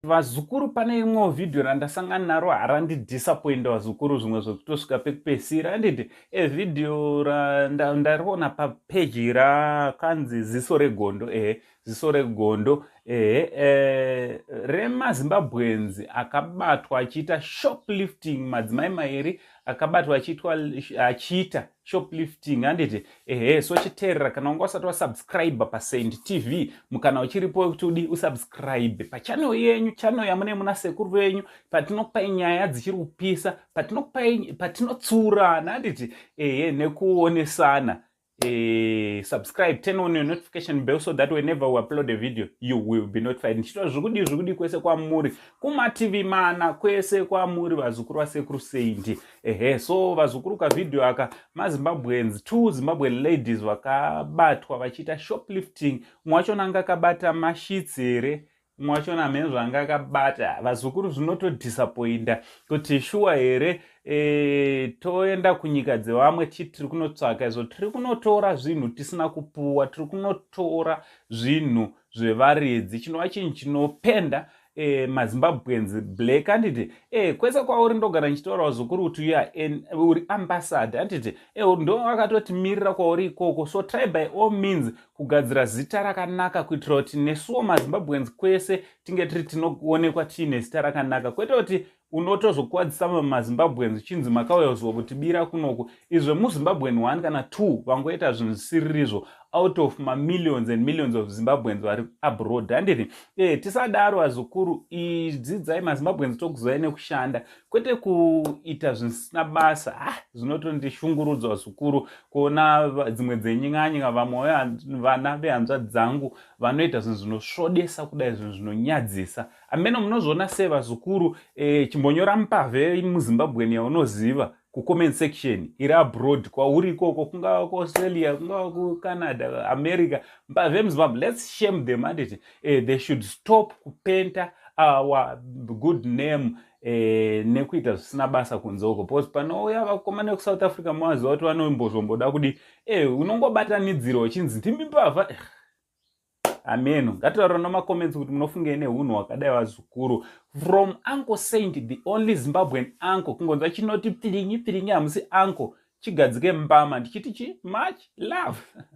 Vazukuru, pane imwewo vhidhiyo randasangana naro, harandidisappointa vazukuru, zvimwe zvekutosvika pekupesira, handiti? Evhidhiyo ndariona papeji rakanzi Ziso Regondo, ehe, Ziso Regondo, ehe, remaZimbabweans akabatwa achiita shoplifting, madzimai mairi akabatwa achiita shoplifting, handiti? Ehe, so chiteerera, kana wanga usati wasubscribe paSaint TV, mukana uchiripo wekuti udi usubscribe pachannel yenyu, channel yamune muna sekuru venyu, patinokupai nyaya dzichiri kupisa, patinokupai, patinotsurana, handiti? Ehe, nekuonesana. Subscribe, turn on your notification bell so that whenever we upload a video you will be notified. Ndichitwa zvekudii zvekudii kwese kwamuri, kumativi mana kwese kwamuri, vazukuru vasekuru Saint. Ehe, so vazukuru, kavhidhiyo aka, maZimbabweans, two Zimbabwean ladies vakabatwa vachiita shoplifting. Mumwe wachona anga akabata masheets here, mumwe wachona hamene zvanga akabata. Vazukuru, zvinotodisappointa kuti shuwa here toenda kunyika dzevamwe tichiti tiri kunotsvaka izvo, tiri kunotora zvinhu tisina kupuwa, tiri kunotora zvinhu zvevaridzi, chinova chinhu chinopenda maZimbabweans black, handiti? Kwese kwauri, ndogara ndichitaura vazukuru kuti uya uri ambassador, handiti? Ndo vakatotimirira kwauri ikoko, so try by all means kugadzira zita rakanaka kuitira kuti nesuwo maZimbabweans kwese tinge tiri tinoonekwa tiine zita rakanaka, kwete kuti unotozokwadzisa maZimbabweans uchinzi makauya kuzokutibira kunoku. Izvo muZimbabwean one kana two vangoita zvinhu zvisiririzvo out of mamillions and millions of Zimbabweans vari abroad, handiti? Tisadaro vazukuru, idzidzai maZimbabweans, tokuzivai nekushanda, kwete kuita zvinhu zvisina basa. Ah, zvinotondishungurudza vazukuru kuona dzimwe dzenyinganyinga, vamwe vana vehanzvadzi dzangu vanoita zvinhu zvinosvodesa kudai, zvinhu zvinonyadzisa. Amene munozviona sei vazukuru? Chimbonyora mupavhe muZimbabweni yaunoziva kucomment section iri abroad kwauri ikoko, kungava kuAustralia, kungava kuCanada, America, mbavhe muZimbabwe. Let's shame them, handiti? They should stop kupenta our good name nekuita zvisina basa kunze uko, because panouya vakomana vekuSouth Africa, muvaziva kuti vanombozomboda kudi unongobatanidzirwa uchinzi ndimi mbavha. Ameno, ngataura nemacomments kuti munofungei neunhu hwakadai vazukuru. From Uncle Saint, the only Zimbabwean uncle, kungonzwa chinoti pirinyi pirinyi, hamusi uncle, chigadzike mbama, ndichiti chi much love.